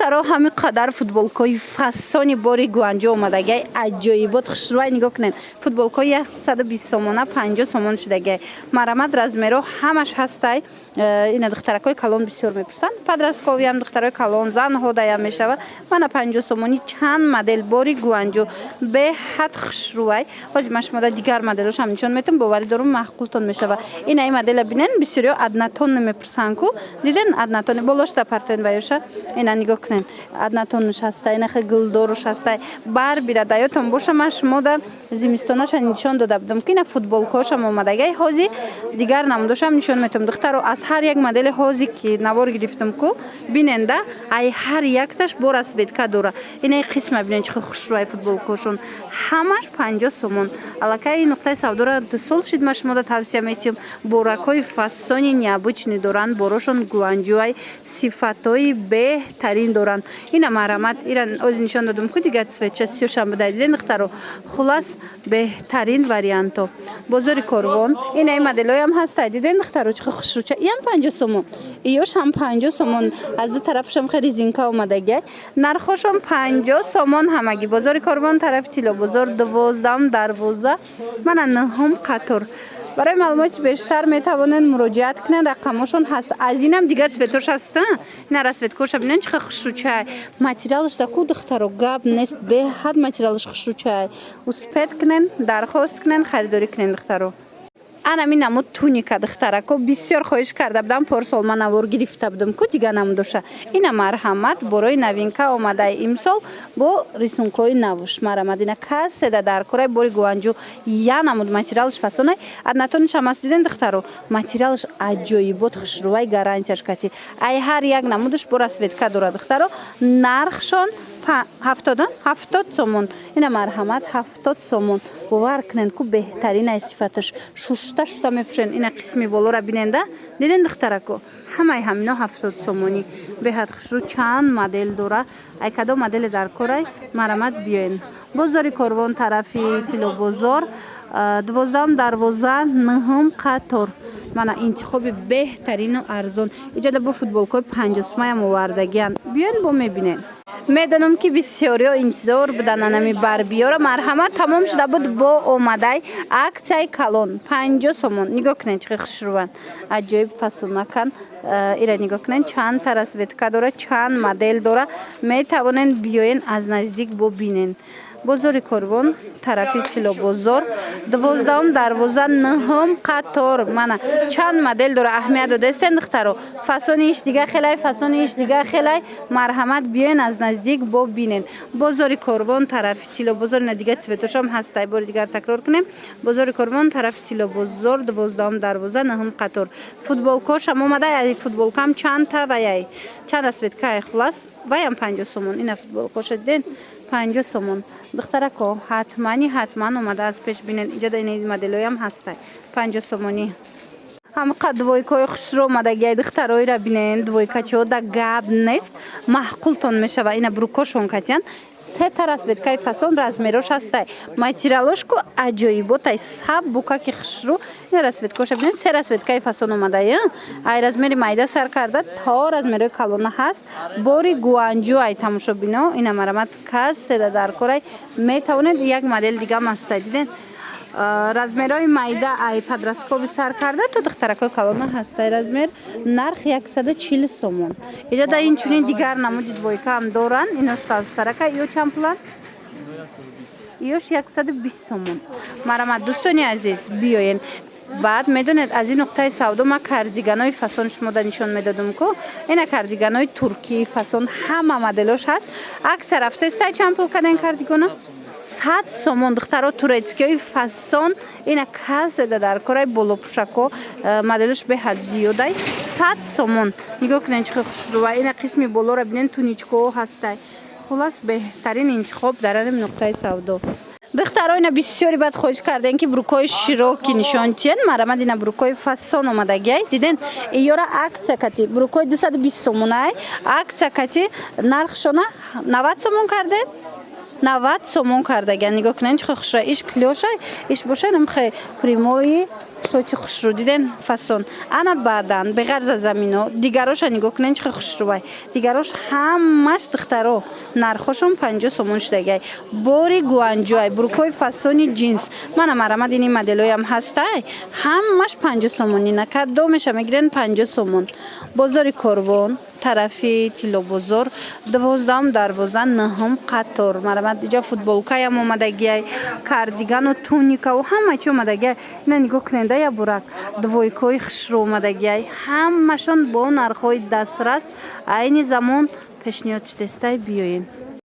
Духтаро, ҳамин қадар футболкои фасони бори Гуанҷо омадагиай, аҷоибот, хушрӯай. Нигоҳ кунед, футболкои 120 сомона 50 сомон шудагиай. Марамат, размеро ҳамаш ҳастай. Ина духтаракҳои калон бисёр мепурсанд, подростковиам, духтарои калон, занҳо даям мешава. Мана, 50 сомонӣ, чанд модел бори Гуанҷо, беҳад хушрӯай. Ҳозир ман шумода дигар моделошам нишон метам, боварӣ дорум, маъқултон мешава. Ина ин модела бинен, бисёриҳо однотонный мепурсанд ку. Диден, однотонный болошта партоен ваёша. Ина нигоҳ кунен, однотонныш ҳастай, ина хе гулдоруш ҳастай. Барбира даётон боша, ман шумода зимистонаша нишон дода будам, ки ина футболкаошам омадагай. Ҳозир дигар намудошам нишон метавам. Духтаро, аз ҳар як модели ҳозир ки навор гирифтам ку, биненда, ай ҳар якташ бо расцветка дора. Ина қисма бинен, чӣ хушрӯай. Футболкошон ҳамаш 50 сомон. Аллакай нуқтаи савдора 2 сол шид ман шумода тавсия метиҳам. Боракҳои фасони необычный доранд, борошон гуанҷуай, сифатҳои беҳтарин доранд. Ина марамат, ира ози нишон додам ку, дигар цветча сиёшам буда, диден, духтаро? Хулас, беҳтарин варианто. Бозори Корвон, ина ин моделҳоям ҳастай. Диден, духтаро, чӣ хушрӯча? Иам 50 сомон, иёшам 50 сомон. Аз ду тарафашам хеле резинка омадагиай. Нархошон 50 сомон ҳамагӣ. Бозори Корвон, тарафи Тиллобозор, 12-ам дарвоза, мана, нӯҳум қатор. Барои маълумоти бештар метавонед муроҷиат кунед, рақамошон ҳаст. Аз инам дигар цветош ҳаст. Ина расцветкоша бинед, чӣ хушрӯчай. Материалаш даку, духтаро, гап нест, беҳад материалаш хушрӯчай. Успеть кунен, дархост кунен, харидорӣ кунен, духтаро. Анами намуд туника, духтарако, бисёр хоҳиш карда будам. Порсол ман навор гирифта будам ку, дига намудоша. Ина марҳамат, борои новинка омадаи имсол бо рисункҳои навуш. Марамад, ина каседа дар кораи бори Гуанҷу, я намуд материалаш фасонай, однотоннышам аст. Диден, духтаро, материалаш аҷоибот, хушрувай, гарантияш кати. Ай ҳар як намудаш бо расцветка дорад. Духтаро, нархшон 70, 70 сомон. Ина марҳамат, 70 сомон. Бовар кунед ку, беҳтаринай сифаташ, шушта шушта мепӯшен. Ина қисми болора биненда, диден, духтарако? Ҳамаи ҳамино 70 сомонӣ, беҳад хушрӯ. Чанд модел дора. Ай кадом моделе дар корай, марамат, биёен. Бозори Корвон, тарафи Тиллобозор, 12-ам дарвоза, нӯҳум қатор. Мана, интихоби беҳтарину арзон. Иҷода бо футболкҳои 50 сумаям овардагиянд, биёен, бо мебинем. Медонам, ки бисёриҳо интизор буданд анами барбиёра. Марҳамат, тамом шуда буд, бо омадай аксияи калон, 50 сомон. Нигоҳ кунед, чӣ хушрӯванд, аҷоиб фасонакан. Ира нигоҳ кунед, чанд та расцветка дора, чанд модел дора. Метавонед биёен, аз наздик бубинен. Бозори Корвон, тарафи Тиллобозор, 12-ум дарвоза, нӯҳум қатор. Мана, чанд модел дора, аҳамият додаистен, духтаро? Фасони иш дига хелай, фасони иш дига хелай. Марҳамат, биёен, аз наздик бобинен. Бозори Корвон, тарафи Тиллобозор. Ина дига цветошам ҳастай. Бори дигар такрор кунем: Бозори Корвон, тарафи Тиллобозор, 12-ум дарвоза, нӯҳум қатор. Футболкошам омада, футболкам чандта ваяй, чанд расцветкай. Хулас, ваям 50 сомон. Ина футболкоша диден, 50 сомон. Духтарако, ҳатмани ҳатман омада аз пеш бинед. Иҷода ин моделҳоям ҳастай, 50 сомонӣ. Ҳамқа двойкаҳои хушрӯ омадагиай, духтароира бинен. Двойкачиҳо да гап нест, маъқултон мешава. Ина брюкошон катян, сета расцветкаи фасон, размерош ҳастай. Материалош ку аҷоиботай, саб букаки хушрӯ. Ина расцветкоша бинен, се расцветкаи фасон омадай. Ай размери майда сар карда то размерои калона ҳаст. Бори Гуанҷу ай, тамошобино. Ина марамат, каседа дар корай, метавонед. Як модел дигам ҳастай, диден? Размерҳои майда, ай подростковый сар карда то духтаракҳои калона ҳастай размер. Нарх 140 сомон. Иҷода инчунин дигар намуди двойкаам доранд. Инош талстарака. Ё чанд пуланд? Иёш 120 сомон. Марамат, дӯстони азиз, биёен. Баъд медонед, аз ин нуқтаи савдо ман кардиганои фасон шумода нишон медодам ку. Ина кардиганои туркии фасон, ҳама моделош ҳаст. Аксия рафтаистай. Чанд пул карден кардигона? 100 сомон. Духтаро, турецкиҳои фасон, ина каседа дар кораи, болопӯшако, моделош беҳад зиёдай, 100 сомон. Нигоҳ кунед, чӣ хушрӯва. Ина қисми болоро бинед, туничкаҳо ҳастай. Хулас, беҳтарин интихоб дар ин нуқтаи савдо. Духтаро, ина бисёри баъд хоҳиш кардем, ки брюкҳои широкӣ нишон тиҳен. Марамад, ина брюкҳои фасон омадагиай, диден? Иёра аксия кати, брюкҳои 220 сомонай, аксия кати нархшона 90 сомон кардем, 90 сомон кардагиан. Нигоҳ кунед, чӣ хушра. Иш клёшай, иш боша намхе прямой. Шоти хушрӯ диден, фасон. Ана баъдан, беғарз аз замино, дигароша нигоҳ кунен, чӣ хушрӯвай. Дигарош ҳамаш, духтаро, нархошон 50 сомон шудагай. Бори Гуанҷоай, брюкои фасони ҷинс. Мана, марамад, ини моделоям ҳастай, ҳамаш 50 сомонӣ. На кадомеша мегирен, 50 сомон. Бозори Корвон, тарафи Тиллобозор, 12-ум дарвоза, нӯҳум қатор. Марамад, иҷа футболкаям омадагиай, кардигану туникаву ҳама чи омадагиай. Ина нигоҳ кунед, я бурак двойкаҳои хушрӯ омадагиай, ҳамашон бо нархҳои дастрас. Айни замон пешниҳод шудестай, биёен.